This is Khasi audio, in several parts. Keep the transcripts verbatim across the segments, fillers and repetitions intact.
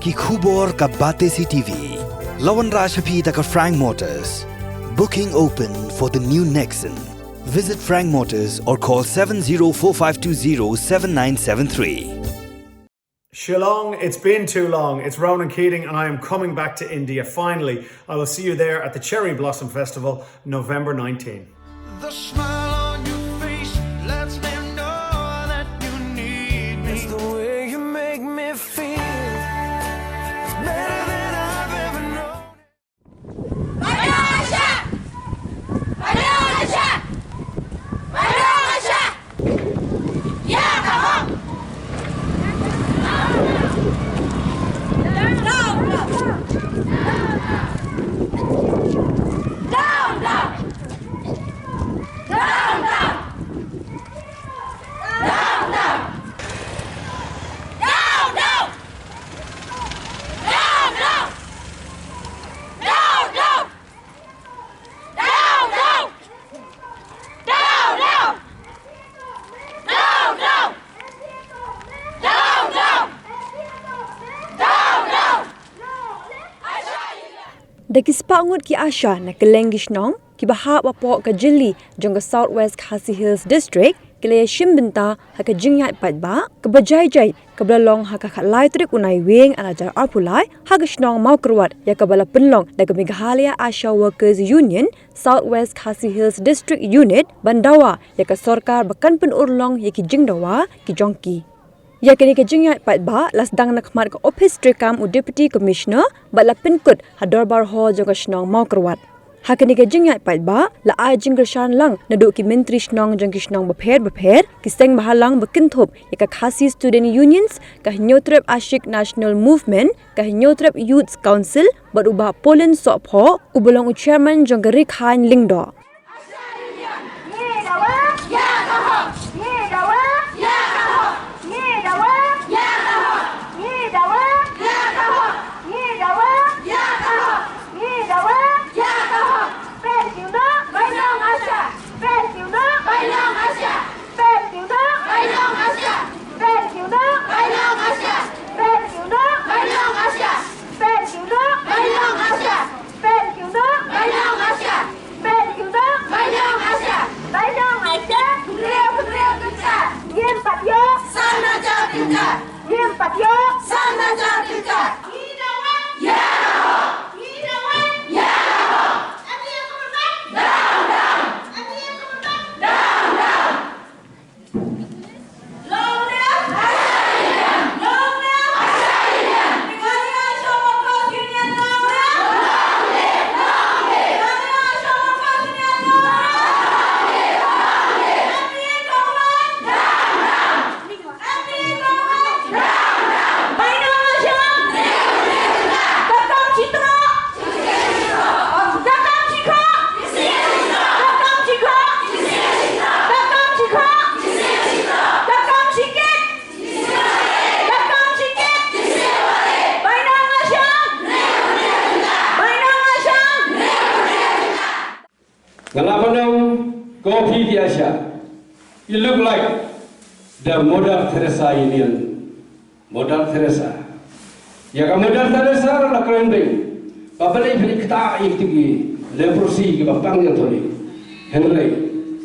Ki khubor ka Batesi T V. La wanrah sha phi da ka Frank Motors. Booking open for the new Nexon. Visit Frank Motors or call seven zero four five two zero seven nine seven three. Shillong, it's been too long. It's Ronan Keating, and I am coming back to India finally. I will see you there at the Cherry Blossom Festival, November nineteenth. The smile on your face lets me know that you need me. It's the way you make me feel. It's better than I've ever known. Da ki spah ngut ki ASHA na kylleng ki shnong kiba hap hapoh ka jylliew jong ka South West Khasi Hills District ki la ïashim bynta ha ka jingïaid paidbah kaba jai jai kaba la long ha ka khatlai tarik u Naiwieng ar hajar arphew lai ha ka shnong Mawkyrwat, ïa kaba la pynlong da ka Meghalaya ASHA Workers Union South West Khasi Hills District Unit ban dawa ïa ka sorkar ba kan pynurlong ïa ki jingdawa ki jong ki. Ïa kane ka jingïaid paidbah la sdang na khmat ka ophis treikam u Deputy Commissioner bad la pynkut ha Dorbar Hall jong ka shnong Mawkyrwat. Ha kane ka jingïaid paidbah la ai jingkyrshan lang naduh ki myntri shnong jong ki shnong bapher bapher, ki seng bahalang ba kynthup ïa ka Khasi Student Unions, ka Hynñiewtrep Ashik National Movement, ka Hynñiewtrep Youths Council bad u Bah Paulin Sohphoh uba long u chairman jong ka Ri Khain Lyngdoh. Nga la pyndonkam ïa phi ki ASHA. You look like the Mother Teresa Union. Mother Teresa. Ïa ka Mother Teresa la kren bha. Ba balei phi ktah ïa kito ki leprosy kiba pang ïa thoni. Hynrei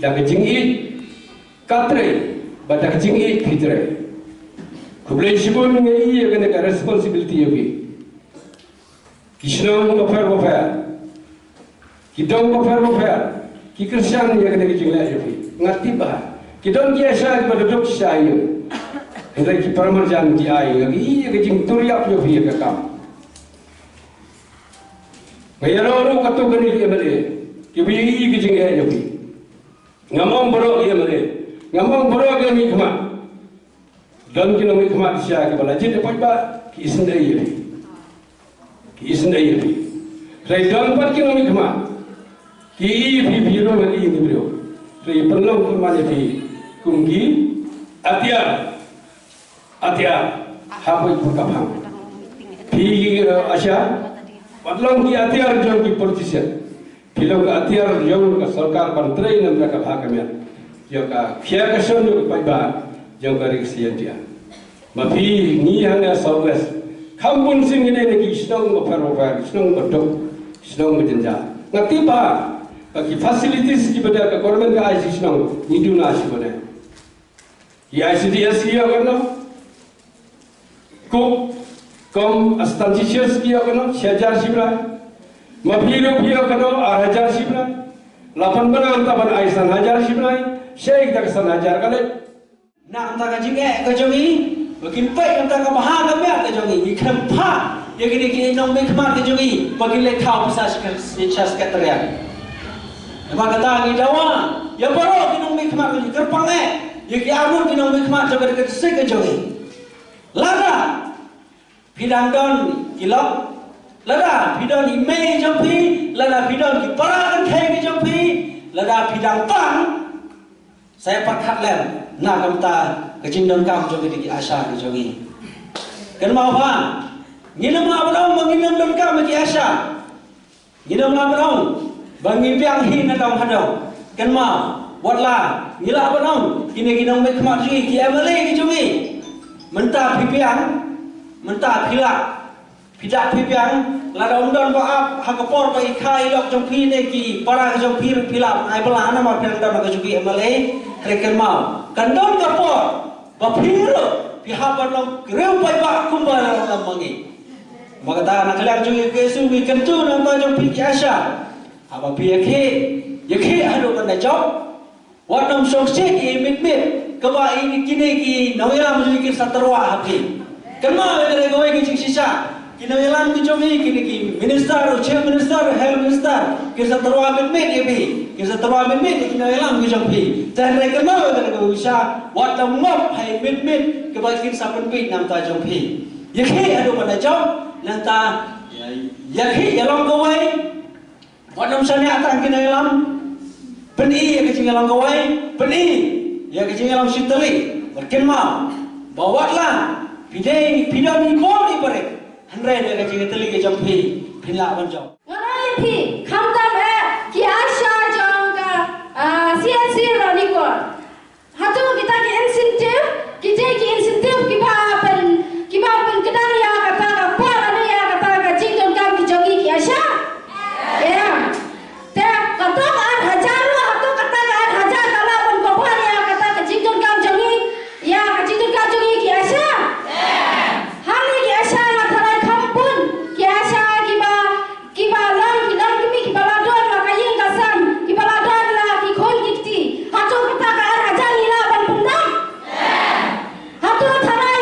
da ka jingïeit ka trei, bad da ka jingïeit phi trei. Khublei shibun, nga i ïa kane ka responsibility ïa phi. Ki shnong bapher bapher, ki dong bapher bapher ki kyrshan ïa kane ka jingleh ïa phi. Nga tip ba ki don ki ASHA kiba duk shisha ïa, hynrei ki paramarjan ki ai, nga i ïa ka jingtur ïap ïa phi ïa ka kam. Nga ïaroh ruh katto katne ki MLA kiba ïohi ïa ka jingeh ïa phi. Ngam ong baroh ki MLA, ngam ong baroh ki nongmihkhmat. Don ki nongmihkhmat shisha kiba la jied ïa paidbah, ki isynei ïa phi. Ki isynei ïa phi. Hynrei don pat ki nongmihkhmat ki i ïa phi, phi ruh ngan i ïa phi ruh. Hynrei pynlong pynman ïa phi kum ki atiar, atiar ha pud ka phang. Phi ki, eh, ASHA, wat long ki atiar jong ki politician. Phi long ka atiar jong ka sorkar ban trei na ka bynta ka bha ka miat jong ka khia ka shon jong ka paidbah jong ka Ri Khasi Jaiñtia. Ma phi, ngi hangne South West, Kham bun sien ngi dei na ki shnong bapher bapher, shnong baduk, shnong bajynjar. Nga tip ba ki facilities kiba da ka government ka ai sha ki shnong ngi duna shibun. Ki I C D S ki ïoh kano? Cook cum assistantishers ki ïoh kano? Shi hajar shibnai. Ma phi ruh phi ïoh kano? Ar hajar shibnai. La pynbna mynta ban ai san hajar shibnai. Shaei kata ka san hajar ka leit? Na kata ka jingeh ka jong ngi, ba kin peit na kata ka bha ka miat ka jong ngi, ngi khlem phah ïa kine ki nongmihkhmat ka jong ngi ba kin leit khaw pisa sha, sha secretariat. Namar kata ngi dawa ïa baroh ki nongmihkhmat ka jong ngi, kyrpang eh ïa ki arngut ki nongmihkhmat jong ka district ka jong ngi. Lada phi dang don ki lok, lada phi don i mei jong phi, lada phi don ki para kynthei ki jong phi, lada phi dang pang, sa ïa pyrkhat lem na ka bynta ka jingdonkam jong kine ki ASHA ki jong ngi. Kynmaw ba ngin ym lah ban ong ba ngin ym donkam ïa ki ASHA. Ngin ym lah ban ong ba ngi biang hi na dong ha dong. Kynmaw, wat la ngi lah ban ong kine ki nongmihkhmat jong ngi, ki M L A ki jong ngi, mynta phi biang, mynta phi lah, phi dak phi biang, lada ym don ba ap ha ka por ba i kha i lok jong phi ne ki para ka jong phi, phi lah ban ai bylla namar phi dang don ha ka jong ki M L A. Hynrei kynmaw, kan don ka por ba phi ruh phi hap ban long ki riew paidbah kumba la long lem ma ngi. Namar kata na ka liang jong ngi ka S U ngi kyntu na ka bynta jong phi ki ASHA, haba phi ïakhih, ïakhih haduh ban da jop. Wat nym shongshit ïa i mitmit kaba i kine ki nongïalam jong ngi kin sa tyrwa ha phi. Kynmaw ïa kane kawei ka jingshisha, ki nongïalam ki jong ngi, kine ki minister, u chief minister, health minister, kin sa tyrwa mitmit ïa phi, kin sa tyrwa mitmit ïa ki nongïalam ki jong phi. Te hynrei kynmaw ïa kane kawei ka jingshisha, wat nym ngop ha i mitmit kaba kin sa pynbiej na ka bynta jong phi. Ïakhih haduh ban da jop, nangta ïakhih ïalong kawei. Wat nym shaniah tang ki nongïalam. Pyni ïa ka jingïalong kawei, pyni ïa ka jingïalong shitylli. Bad kynmaw ba wat la phi dei, phi don i bor i barit, hynrei da ka jingïatylli ka jong phi phin lah ban jop. Nga ong ïa phi, khamtam eh ki ASHA jong ka, ah, C H C Ranikor. Hato kita ki incentive, kita ki incentive kiba pyn, kiba pynkdang ïa kata ka por lane ïa kata ka jingdonkam ki jong ngi ki ASHA? Em. Te kato ka ar hajar ruh, hato kata ka ar hajar ka lah ban cover ïa kata ka jingdonkam jong ngi, ïa ka jingdonkam jong ngi ki ASHA? Hangne ki ASHA nga tharai kham bun ki ASHA kiba kiba long ki nongkmie kiba la don la ka ïing ka sem, kiba la don la ki khun ki kti. Hato kata ka ar hajar ngi lah ban pyndap? Hato tharai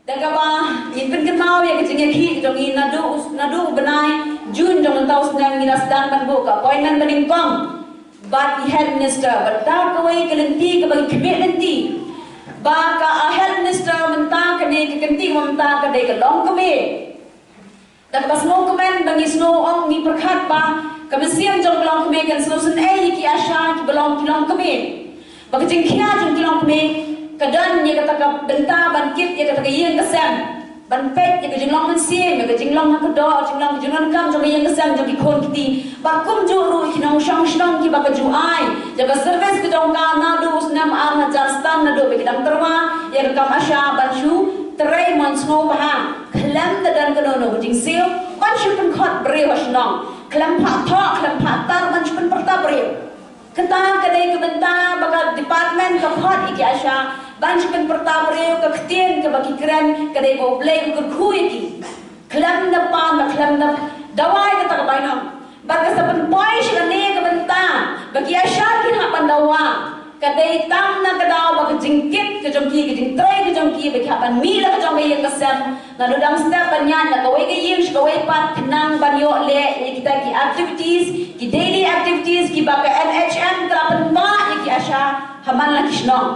Da kaba ngin pynkynmaw ïa ka jingïakhih jong ngi naduh, naduh u bnai Jun jong mynta u snem ngi la sdang ban buh ka appointment banyngkong bad i Health Minister, bad da kawei ka lynti kaba ngi khmih lynti ba ka, ah, Health Minister mynta kane ka kynti mynta ka dei ka longkmie. Da kaba sngewkmen ba ngi sngew ong ngi pyrkhat ba ka mynsiem jong ka longkmie kan sngewsynei ïa ki ASHA kiba long ki longkmie. Ba ka jingkhia jong ki longkmie ka don ïa kata ka bynta ban kit ïa kata ka ïing ka sem, ban peit ïa ka jinglong mynsiem, ïa ka jinglong ha ka doh, jinglong ka jingdonkam jong ka ïing ka sem jong ki khun ki kti. Bad kumjuh ruh ki nongshong shnong kiba ka ju ai ïa ka service ka jong ka naduh u snem ar hajar san naduh ba ki dang tyrwa ïa ka kam ASHA ban shu trei mon sngewbha. Khlem da don kano kano ka jingsiew ban shu pynkhot briew ha shnong, khlem phah thoh, khlem phah tar ban shu pynpyrta briew. Kata ka dei ka bynta ba ka department ka khot ïa ki ASHA ban shu pynpyrta briew, ka ktien kaba ki kren ka dei ba U Blei u kyrkhu ïa ki. Khlem da pan, khlem da dawa ïa kata ka bainong. Bad ka sa pynpoi sha kane ka bynta ba ki ASHA kin hap ban dawa. Ka dei tang na ka daw ba ka jingkit ka jong ki, ka jingtrei ka jong ki, ba ki hap ban mih la ka jong ka ïing ka sem, naduh dang step ban ïaid na kawei ka ïing sha kawei pat, khnang ban ïoh leh ïa kita ki activities, ki daily activities kiba ka NHM ka la pynbha ïa ki ASHA ha man la ki shnong.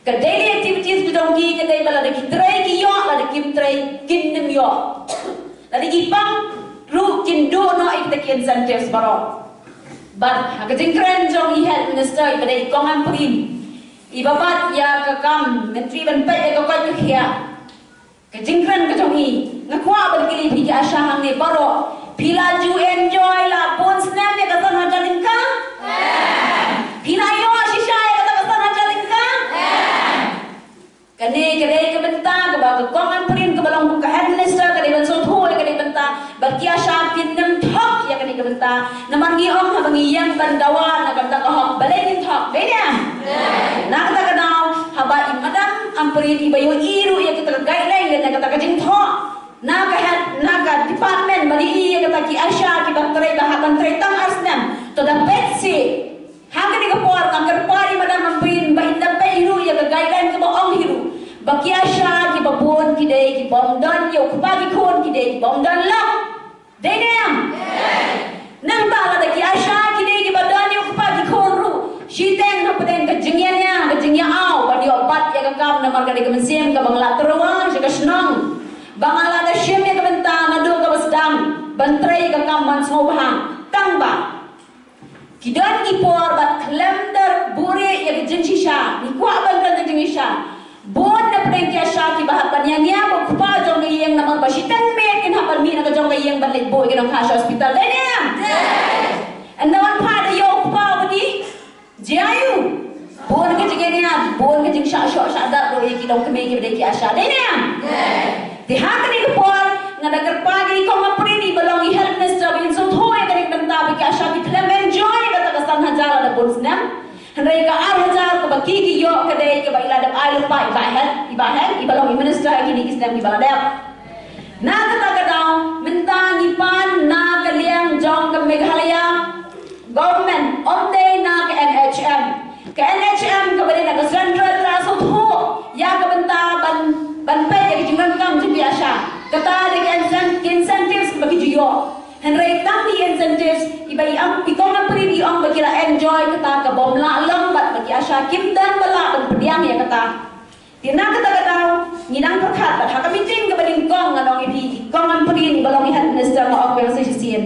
Ka daily activities ka jong ki ka dei ba lada ki trei ki ïoh, lada kim trei kin nym ïoh. Lada ki pang ruh kin duh noh ïa kita ki incentives baroh. Bad ha ka jingkren jong i Health Minister iba dei i Kong Ampareen, iba bat ïa ka kam Myntri ban peit ïa ka koit ka khiah, ka jingkren ka jong i, nga kwah ban kylli phi ki ASHA hangne baroh, phi la ju enjoy la bun snem ïa ka san hajar tyngka? Phi la ïoh shisha ïa kata ka san hajar tyngka? Kane ka dei ka bynta kaba ka Kong Ampareen kaba long kum ka Health Minister ka dei ban sngewthuh ïa kane ka bynta, bad ki ASHA kin nym thok ïa kane ka bynta. Namar ngi ong haba ngi ïeng ban dawa na ka bynta ka hok, balei ngin thok? Dei ne em? Na kata ka daw haba i Madam Ampareen iba ïohi ruh ïa kata ka guideline lane kata ka jingthoh na ka health, na ka department ba ïohi ïa kata ki ASHA kiba trei, ba hap ban trei tang ar snem, to da peit seh. Ha kane ka por nga kyrpad ïa i Madam Ampareen ba in da peit hi ruh ïa ka guideline kaba ong hi ruh ba ki ASHA kiba bun ki dei ki bym don ïa u kpa ki khun, ki dei ki bym don lok. Dei ne em? Nangta lada ki ASHA ki dei kiba don ïa u kpa ki khun ruh, shiteng hapdeng ka jingïania, ka jingïa-aw ban ïoh bat ïa ka kam, namar ka dei ka mynsiem kaba nga la tyrwa sha ka shnong, ba nga la da shim ïa ka bynta naduh kaba sdang ban trei ïa ka kam ban sngewbha. Tang ba ki don ki por ba khlem da buhrieh ïa ka jingshisha, ngi kwah ban don ka jingshisha. Bun na pdeng ki ASHA kiba hap ban ïania bad u kpa jong ka ïing, namar ba shiteng miet kin hap ban mih na ka jong ka ïing ban leit buh ïa ki nongkha sha hospital. Dei ne em? Ynda wan phah da ïoh u kpa uba dih, jia aïu? Bun ka jingïania, bun ka jingshah shoh shah dap ruh ïa ki longkmie kiba dei ki ASHA. Dei ne em? Te ha kane ka por nga da kyrpad ïa i Kong Ampareen iba long i Health Minister ba in sngewthuh ïa kane ka bynta ba ki ASHA ki khlem enjoy ïa kata ka san hajar lada bun snem. Hynrei ka ar hajar kaba ki ki ïoh ka dei kaba i la dep ai lypa i Bah Health, i Bah Health iba long i Minister ha kine ki snem kiba la dep. Na kata ka daw mynta ngi pan na ka liang jong ka Meghalaya Government, ym dei na ka NHM. Ka NHM kaba dei na ka Central ka la sngewthuh ïa ka bynta ban, ban peit ïa ka jingdonkam jong ki ASHA. Kata dei ka incen-, ki incentives kiba ki ju ïoh. Hynrei tang ki incentives iba i Am-, i Kong Ampareen i ong ba ki la enjoy, kata ka bym lah long bad ba ki ASHA kim don ba lah ban pdiang ïa kata. Te na kata ka daw ngi dang pyrkhat bad ha ka meeting kaba nyngkong nga ong ïa phi, i Kong Ampareen iba long i Health Minister nga ong ba ïa sa shisien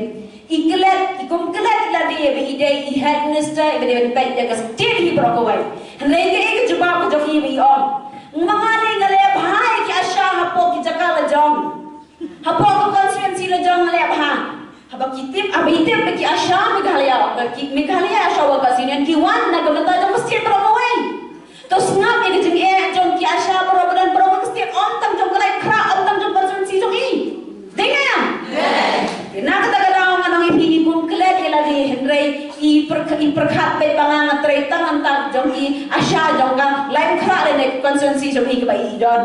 i klet, i kum klet i la dei ba i dei i Health Minister iba dei ban peit ïa ka state hi baroh kawei. Hynrei kaei ka jubab ka jong i ba i ong, ma nga lei nga leh bha ïa ki ASHA hapoh ki jaka la jong, hapoh ka constituency la jong nga leh bha. Haba ki tip, haba i tip ba ki ASHA Meghalaya, ba ki Meghalaya ASHA Workers Union ki wan na ka bynta jong ka state baroh kawei. To sngap ïa ka jingeh jong ki ASHA baroh ba don baroh ka state, ym tang jong ka Laitkhrah, ym tang jong ka constituency jong i. Dei ne em? Na kata ka daw nga ong ïa phi, i kum klet i la dei, hynrei i pyrkh-, i pyrkhat beit ba nga nga trei tang hangta jong i ASHA jong ka Laitkhrah lane ka constituency jong i kaba i don.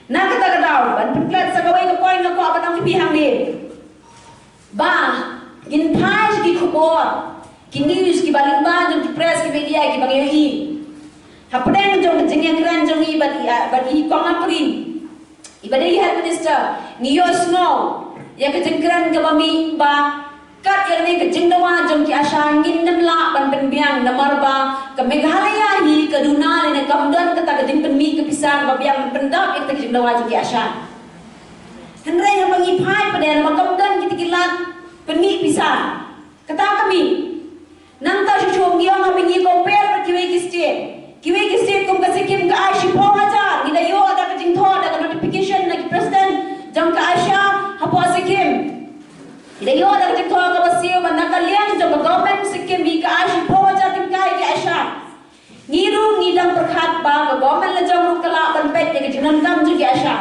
Na kata ka daw ban pynklet sa kawei ka point nga kwah ban ong ïa phi hangne. Ba ngin phai sha ki khubor, ki news kiba lyngba jong ki press, ki media kiba ngi ïohi. Hapdeng jong ka jingïakren jong i bad i, bad i Kong Ampareen, Ba dei head minister, ngi ïohsngew ïa ka jingkren kaba mih ba kat ïa kane ka jingdawa jong ki ASHA ngin nym lah ban pynbiang namar ba ka Meghalaya hi ka duna lane kam don kata ka jingpynmih ka pisa kaba biang ban pyndap ïa kata ka jingdawa jong ki ASHA. Hynrei haba ngi phai pat namar kam don kita ki lad pynmih pisa. Kata ka mih. Nangta shuh shuh ngi ong haba ngi compare bad kiwei ki state. Kiwei ki state kum ka Sikkim ka ai shiphew hajar, ngi da ïoh da ka jingthoh da ka notification na ki president jong ka ASHA hapoh Sikkim. Ngi da ïoh da ka jingthoh kaba siew ba na ka liang jong ka government Sikkim hi ka ai shiphew hajar tyngka ïa ki ASHA. Ngi ruh ngi dang pyrkhat ba ka government la jong ruh ka lah ban peit ïa ka jingdonkam jong ki ASHA.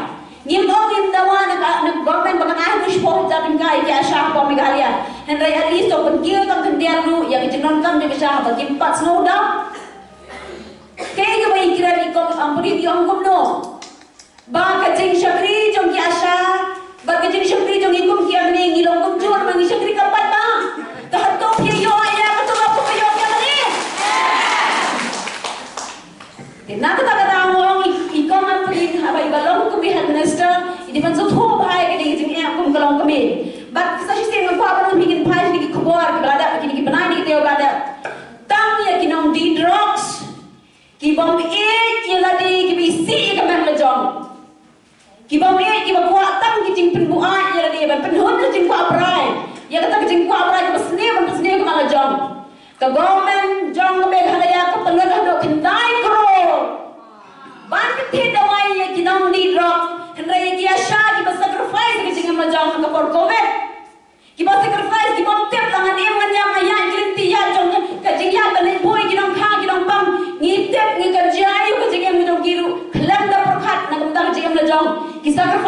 Ngim ong ngim dawa na ka, na ka government ba kan ai haduh shiphew hajar tyngka ïa ki ASHA hapoh Meghalaya. Hynrei at least to pynkiew tang khyndiat ruh ïa ka jingdonkam jong ki ASHA haba kim pat sngew da. Kaei kaba i kren i Kong Ampareen i ong kumno? Ba ka jingshakri jong ki ASHA bad ka jingshakri jong ngi kum ki MLA ngi long kumjuh, ba ngi shakri kyrpad ba. Ka hato phi ïoh ïa ka, to ba phi ïoh ïa kane. Te na kata ka daw nga ong i, i Kong Ampareen haba iba long kum i head minister, i dei ban sngewthuh bha ïa ka jingeh kum ka longkmie. Bad sa shisien nga kwah ban ong phi, ngin phai sha ki khubor kiba la dep, kine ki bnai, kine ki taïew ba la dep. Tang ïa ki nongdie drugs, ki bym ïeit ïa lade, kiba isih ïa ka met la jong, ki bym ïeit, kiba kwah tang ki jingpynbuaid ïa lade, ban pynhun ka jingkwah brai, ïa kata ka jingkwah brai kaba sniew, ban pynsniew ka met la jong. Ka government jong ka Meghalaya ka pynlut haduh khyndai klur ban pynthie dawai ïa ki nongdie drug, hynrei ïa ki ASHA kiba sacrifice ka jingim la jong ha ka por covid. Kiba sacrifice, ki bym tip la ngan im ngan ïap, nga ïaid ki lynti ïaid jong ka jingïaid ban leit buh ïa ki nongkha ki nongpang. Ngi tip, ngi kynjah ïa ka jingim jong ki ruh khlem da pyrkhat na ka bynta ka jingim la jong. Ki sacrifice